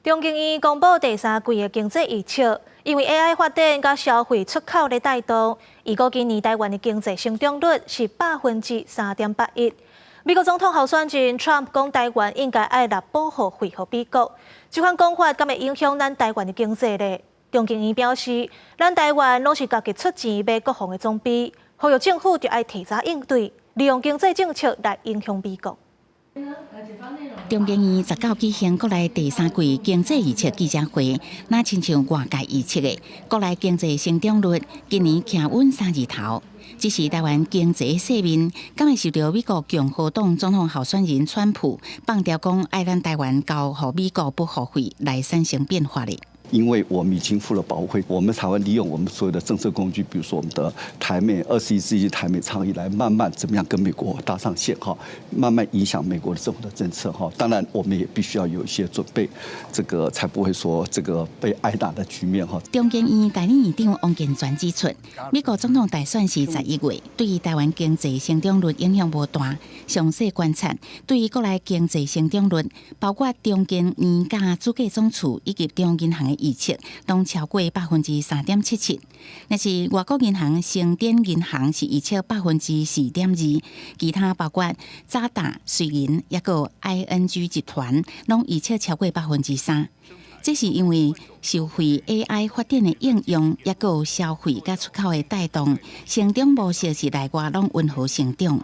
中經院公布第三季的經濟預測，因為 AI 發展佮消費出口咧帶動，預估今年台灣的經濟成長率是3.81%。美國總統候選人 Trump 講台灣應該愛納保護費予美國，這款講法敢會影響咱台灣的經濟咧？中經院表示，咱台灣攏是家己出錢買國防的裝備，呼籲政府著愛提早應對，利用經濟政策來影響美國。中經院19舉行國內第三季經濟預測記者會，若親像外界預測的，國內經濟成長率今年徛穩三字頭。只是台灣經濟勢面，敢會受著美國共和黨總統候選人川普放調講愛咱台灣交予美國保護費來產生變化咧？因為我們已經付了保護費，我們才會利用我們所有的政策工具，比如說我們的台美21世紀台美倡議，來慢慢怎麼樣跟美國搭上線哈，慢慢影響美國的政府的政策哈。當然，我們也必須要有一些準備，這個才不會說這個被挨打的局面哈。中經院代理院長王健全指出，美國總統大選是11月，對於台灣經濟成長率影響無大。詳細觀察，對於國內經濟成長率，包括中研院佮主計總處以及中央銀行的預測，攏超過3.77%。若是外國銀行星展銀行是預測4.2%，其他包括渣打、瑞銀，抑閣 ING 集團，攏預測超過3%。這是因為受惠 AI 發展的應用，抑閣消費佮出口的帶動，成長模式是內外攏溫和成長。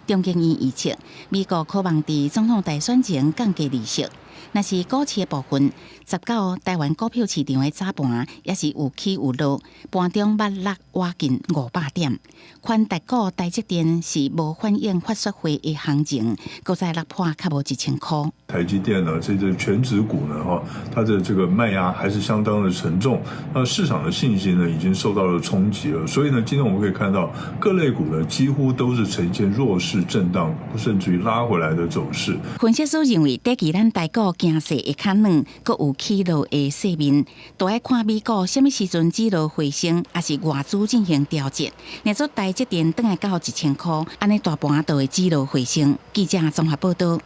中經院預測，美國可望佇總統大選前降低利息。若是股市的部分，19台灣股票市場的早盤也是有起有落，盤中捌落倚近500點。寬大股台積電是無反映法說會的行情，閣再落破較無1000箍。台積電呢，這個權值股呢，哈，它的這個賣壓還是相當的沉重。那市場的信心呢，已經受到了衝擊了。所以呢，今天我們可以看到各類股呢，幾乎都是呈現弱勢震盪，甚至於拉回來的走勢。分析師認為，短期咱台股驚勢會較軟，閣有起落的勢面，都愛看美股啥物時陣止落回升，抑是外資進行調節。若說台積電轉來到1000箍，按呢大盤就會止落回升。記者綜合報導。